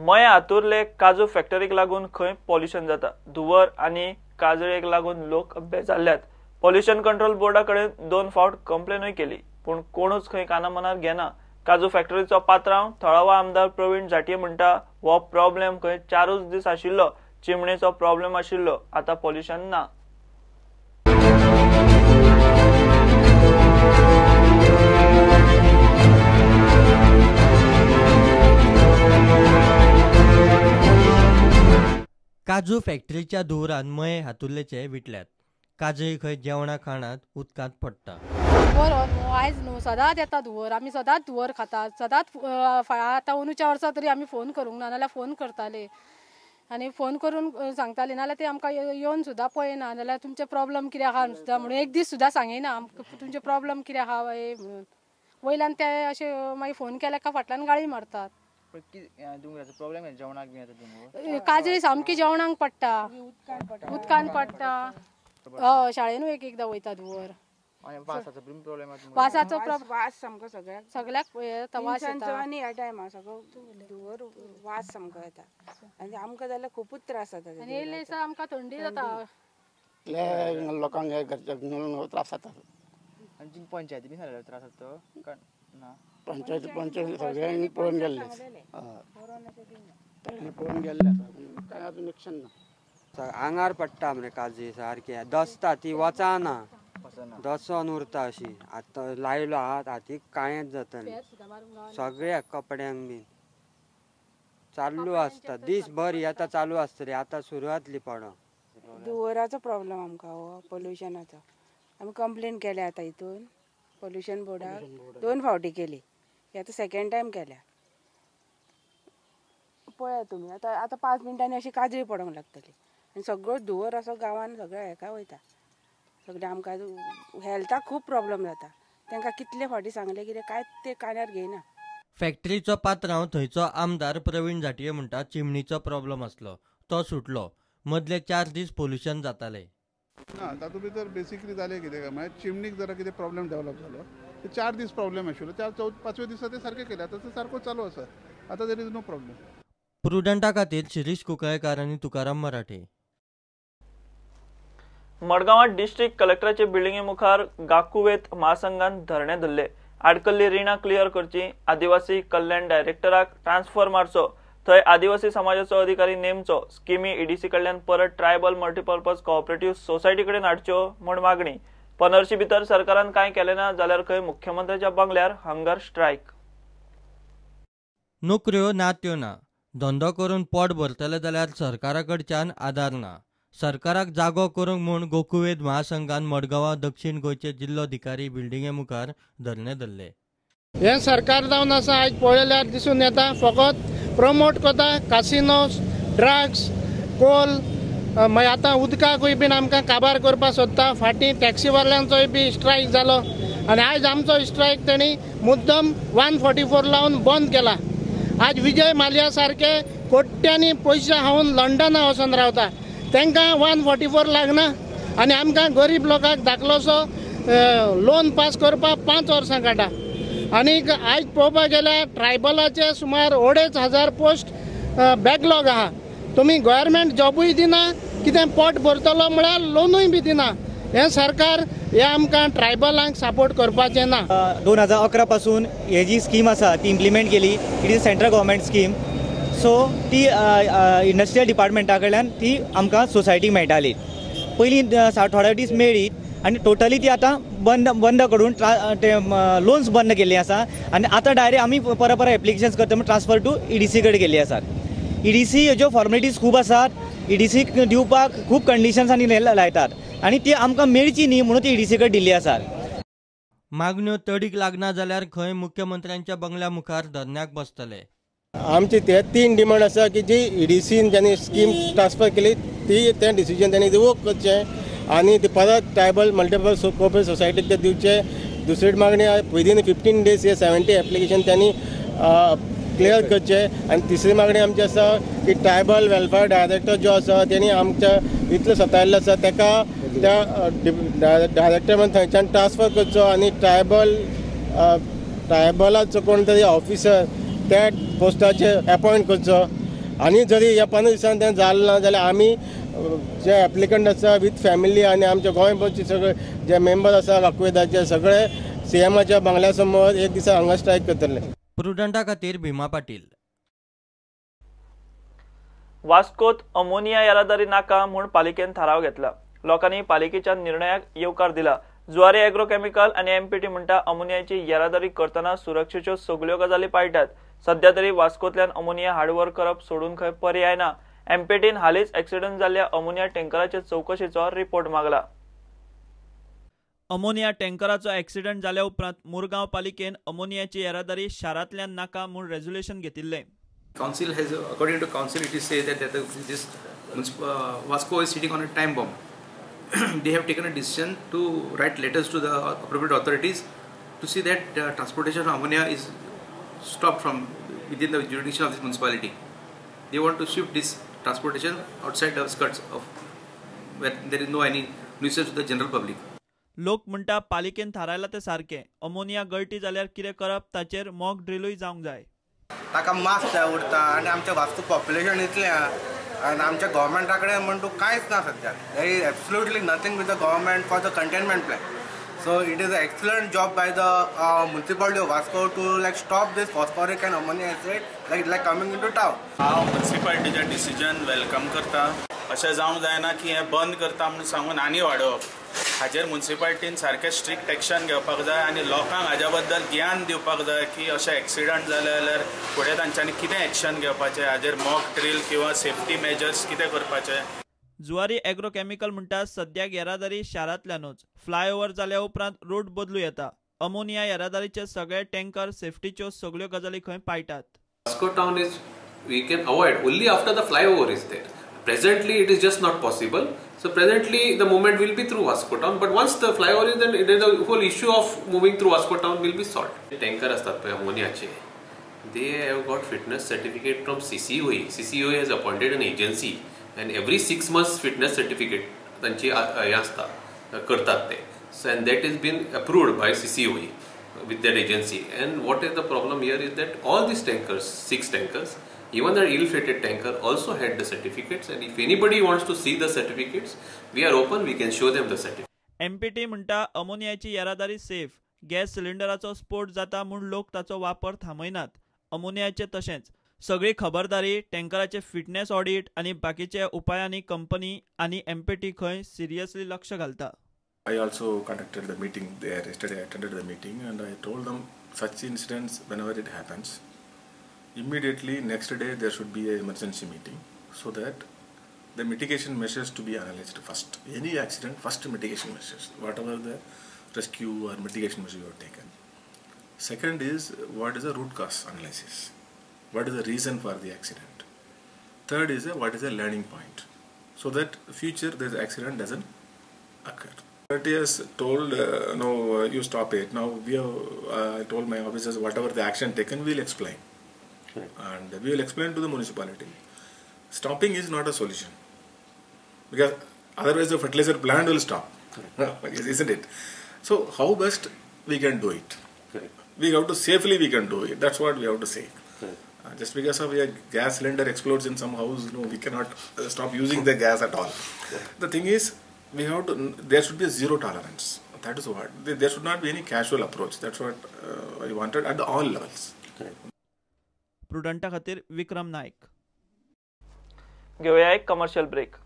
मया आतुरले काजू फॅक्टरीक लागून खंय पॉल्युशन जाता. धुंवर आनी काजळेक लागून लोक बेजारल्यात. पॉल्युशन कंट्रोल बोर्डा कडेन 2 फावट कंप्लेनूय केली, पूण कोणूच खंय काना मनार घेना. काजू फॅक्टरीचो पात्रांव थळावा आमदार प्रवीण झांट्ये म्हणटा, हो प्रॉब्लेम खंय 4 दीस आशिल्लो, चिमणेचो प्रॉब्लेम आशिल्लो, आतां पॉल्युशन ना. काजू फॅक्टरीच्या धुंवरान मये हातुरलेचे विटल्यात. काजळी खंय जेवणा खाणांत उदकांत पडटा. धुंवर आयज न्हू सदांच येता धुंवर, आमी सदांच धुंवर खातात, सदांच. आतां अंदूच्या वर्सा तरी आमी फोन करूंक ना, नाजाल्यार फोन करताले आनी फोन करून सांगताले, नाजाल्यार ते आमकां येवन सुद्दां पळयना, नाजाल्यार तुमचे प्रॉब्लम कितें आहा सुद्दां म्हणून एक दीस सुद्दां सांगिना आमकां तुमचे प्रॉब्लम कितें आहा म्हणून. वयल्यान ते अशें मागीर फोन केल्यार काय फाटल्यान गाळी मारतात. काजळी सामकी जेवणाक पडटा, उदकान पडटा. हय, शाळेनूय एक एकदां वयता धुंवर. वासाचो वास सामको सगळ्याक सगळ्याक येता, वास येता. आनी ह्या टायमार सगळो धुंवर वास सामको येता आनी आमकां जाल्यार खुबूच त्रास जाता. आनी येयल्ले दिसा आमकां थंडी जाता. लोकांक त्रास जाता. पंचायती बी त्रास जाता. पंचायत पंचायत सगळ्यांनी पळोवन गेल्ले, पळोवन गेल्ले आसा, कांय अजून एक्शन ना. आंगार पडटा मरे काजळी सारकी दसता, ती वचना, दसोन उरता अशी. आतां लायलो हात, हातीक कांयच जातलें, सगळ्या कपड्यांक बीन चालू आसता दीसभर. ही आतां चालू आसतली, आतां सुरू जातली पडोंक. धुंवराचो प्रॉब्लम आमकां हो पोल्युशनाचो. आमी कंप्लेन केल्या आतां हितून पोल्युशन बोर्डाक 2 फावटी केली, ही आतां सेकेंड टायम केल्या. पळया तुमी आतां आतां 5 मिनटांनी अशी काजळी पडोंक लागतली आनी सगळो धुंवर असो गांवान सगळ्या हेका वयता. सगळें आमकां हेल्थाक खूब प्रॉब्लम जाता. तांकां कितले फावटी सांगलें कितें कांयच ते कानार घेयना. फॅक्टरीचो पात्रांव थंयचो आमदार प्रवीण झांट्ये म्हणटा, चिमणीचो प्रॉब्लम आसलो तो सुटलो, मदले 4 दीस पोल्युशन जाताले. ना, तातूंत भितर बेसिकली जालें कितें काय म्हळ्यार चिमणीक जरा कितें प्रॉब्लम डेवलप जालो, ते 4 दीस प्रॉब्लम आशिल्लो, त्या 5व्या दिसा ते सारकें केलें, आतां ते सारको चालू आसा, आतां there is no problem. प्रुडंटा खातीर शिरीष कुंकळेकार आनी तुकाराम मराठे. मडगांवांत डिस्ट्रिक्ट कलेक्टराचे बिल्डिंगे मुखार गाकुवेत महासंघान धरणे धरले. आडकल्ली रिणां क्लियर करची, आदिवासी कल्याण डायरेक्टराक ट्रान्सफर मारचो, थंय आदिवासी समाजाचो अधिकारी नेमचो, स्किमी ईडीसी कडल्यान परत ट्रायबल मल्टीपर्पज कोऑपरेटिव्ह सोसायटी कडेन हाडच्यो म्हूण मागणी. 15 भितर सरकारान कांय केलें ना जाल्यार खंय मुख्यमंत्र्याच्या बंगल्यार हंगर स्ट्रायक. नोकऱ्यो ना त्यो ना, धंदो करून पोट भरतले जाल्यार सरकारा कडच्यान आदार ना. सरकाराक जागो करूंक म्हूण गोकुवेद महासंघान मडगांवां दक्षिण गोंयचे जिल्लोधिकारी बिल्डिंगे मुखार धरणे धरले. हें सरकार जावन आसा आयज पळयल्यार दिसून येता फकत प्रमोट करता कासिनोस, ड्रग्स, कोल. मागीर आतां उदकाकूय बीन आमकां काबार करपाक सोदता. फाटीं टॅक्सीवाल्यांचोय बी स्ट्रायक जालो आनी आयज आमचो स्ट्रायक तेणी मुद्दम 144 लावन बंद केला. आज विजय माल्या सारके कोट्यांनी पयशे खावन लंडना वचून रावता, तांकां 144 लागना आनी आमकां गरीब लोकांक धाकलोसो लोन पास करपाक 5 वर्सां काडटा. आनीक आयज पळोवपाक गेल्यार ट्रायबलाचे सुमार 2500 पोस्ट बॅकलॉग आहा. तुमी गव्हर्मेंट जॉबूय दिना, कितें पोट भरतलो म्हळ्यार लोनूय बी दिना. हें सरकार हें आमकां ट्रायबलांक सपोर्ट करपाचें ना. 2011 पासून ही जी स्कीम आसा ती इम्प्लिमेंट केली. It is central government scheme. So ती इंडस्ट्रियल डिपार्टमेंटा कडल्यान ती आमकां सोसायटीक मेळटाली. पयलीं थोडे दीस मेळ्ळी आनी टोटली ती आतां बंद करून लोन्स बंद केल्ली आसा आनी आतां डायरेक्ट आमी परत परत एप्लिकेशन्स करता म्हण ट्रान्सफर टू ईडीसी कडेन केल्ली आसात. ईडीसी ह्यो फॉर्मेलिटीज खूब आसात, ईडीसीक दिवपाक खूब कंडिशन्स आनी लायतात आनी ती आमकां मेळची न्ही म्हणून ती ईडीसी कडेन दिल्ली आसात. मागण्यो तडीक लागना जाल्यार खंय मुख्यमंत्र्यांच्या बंगल्या मुखार धरण्याक बसतले. आमची ते 3 डिमांड आसा की जी ईडीसीन ज्यांनी स्कीम ट्रान्सफर केली ती तें डिसिजन त्यांनी रिवोक करचें आनी ते परत ट्रायबल मल्टिपल कोऑपरेटिव्ह सोसायटीक ते दिवचे. दुसरी मागणी विदीन 15 डेज हे 70 एप्लिकेशन त्यांनी क्लियर करचे. आनी तिसरी मागणी आमची आसा की ट्रायबल वेलफेअर डायरेक्टर जो आसा तेणी आमच्या इतलो सतायल्लो आसा ताका त्या डायरेक्टर म्हण थंयच्यान ट्रान्सफर करचो आनी ट्रायबलाचो कोण तरी ऑफिसर त्या पोस्टाचेर अपॉयंट करचो. आनी जरी ह्या 15 दिसान तें जालें ना जाल्यार आमी जे एप्लिकंट आसा विथ फॅमिली आनी आमच्या गोंयभरचे सगळे जे मेंबर आसा गाकुवेदाचे सगळे सीएमाच्या बंगल्या समोर एक दिसा हांगा स्ट्रायक करतले. प्रुडंटा खातीर भीमा पाटील. वास्कोत अमोनिया येरादारी नाका म्हूण पालिकेन थाराव घेतला. लोकांनी पालिकेच्या निर्णयाक येवकार दिला. जुवारी एग्रोकेमिकल आनी एमपीटी म्हणटा अमोनियाची येरादारी करतना सुरक्षेच्यो सगल्यो गजाली पाळटात. सध्या तरी वास्कोतल्यान अमोनिया हाडव्हर करप सोडून खंय पर्याय ना. एमपीटीन हालींच एक्सिडंट जाल्ल्या अमोनिया टँकराचे चवकशेचो रिपोर्ट मागला. अमोनिया टँकराचो एक्सिडंट जाल्या उपरांत मुरगांव पालिकेन अमोनियाची येरादारी शारांतल्यान नाका म्हूण रेजोल्युशन घेतिल्लें. Council has, according to council, it is said that this Vasco is sitting on a time bomb. They have taken a decision to write letters to the appropriate authorities to see that transportation of ammonia is stopped from within the jurisdiction of this municipality. They want to shift this transportation outside the skirts of where there is no any nuisance to the general public. लोक म्हणटा पालिकेन थारायला ते सारकें. Ammonia गळटी जाल्यार कितें करप ताचेर मॉक ड्रिलूय जावंक जाय. ताका मास्क जाय उरता आनी आमचें वास्को पॉप्युलेशन इतलें आहा आनी आमच्या गव्हर्मेंटा कडेन म्हण तूं कांयच ना सद्याक. There is absolutely nothing with the government for the containment plan. So it is a excellent job by the municipality of Vasco to like stop this phosphoric and ammonia acid like coming into town. हांव म्युनिसिपालिटीचें decision welcome करता. अशें जावंक जायना की हें बंद करता म्हणून सांगून आनी वाडोवप. हाजेर म्युनिसिपालिटीन सारकें स्ट्रिक्ट एक्शन घेवपाक जाय आनी लोकांक हाज्या बद्दल ज्ञान दिवपाक जाय की अशें एक्सिडंट जाले जाल्यार फुडें तांच्यांनी कितें एक्शन घेवपाचें, हाजेर मॉक ड्रील किंवा सेफ्टी मेजर्स कितें करपाचे. जुवारी एग्रोकेमिकल म्हणटा सद्याक येरादारी शारांतल्यानूच. फ्लायओव्हर जाल्या उपरांत रूट बदलू येता. अमोनिया येरादारीचे सगळे टँकर सेफ्टीच्यो सगल्यो गजाली खंय पाळटात. Vasco town is we can avoid only after the flyover is there. Presently it is just not possible. So presently the movement will be through Vasco town, but once the flyover is then the whole issue of moving through Vasco town will be solved. Tanker astat pay ammonia che, they have got fitness certificate from CCOE. CCOE has appointed an agency and every 6 months fitness certificate tanchi हे asta kartat te. So and that has been approved by CCOE with that agency. And what is the problem here is that all these tankers, 6 tankers, even the ill-fated tanker also had the certificates, and if anybody wants to see the certificates, we are open, we can show them the certificate. MPT म्हणटा अमोनियाची येरादारी safe. Gas सिलिंडराचो स्फोट जाता म्हूण लोक ताचो वापर थांबयनात. अमोनियाचे तशेंच सगळी खबरदारी, टँकराचे फिटनेस ऑडिट आनी बाकीच्या उपायांनी कंपनी आनी एमपीटी खंय सिरियसली लक्ष घालता. I also conducted the meeting there yesterday. I attended the meeting and I told them such incidents whenever it happens, immediately next day there should be an emergency meeting so that the mitigation measures to be analyzed first. Any accident, first mitigation measures, whatever the rescue or mitigation measure you have taken. Second is, what is the root cause analysis? What is the reason for the accident? Third is, what is the learning point? So that future this accident doesn't occur. But he has told, no, you stop it. Now we have, I told my officers, whatever the action taken, we will explain. And we will explain to the municipality. Stopping is not a solution, because otherwise the fertilizer plant will stop, isn't it? So how best we can do it? Correct. We have to safely we can do it. That's what we have to say. Just because of a gas cylinder explodes in some house, no, we cannot stop using the gas at all. Correct. The thing is, we have to. There should be a zero tolerance. That is what. There should not be any casual approach. That's what I wanted at all levels. Correct. प्रुडंटा खातीर विक्रम नायक. घेवया एक commercial break.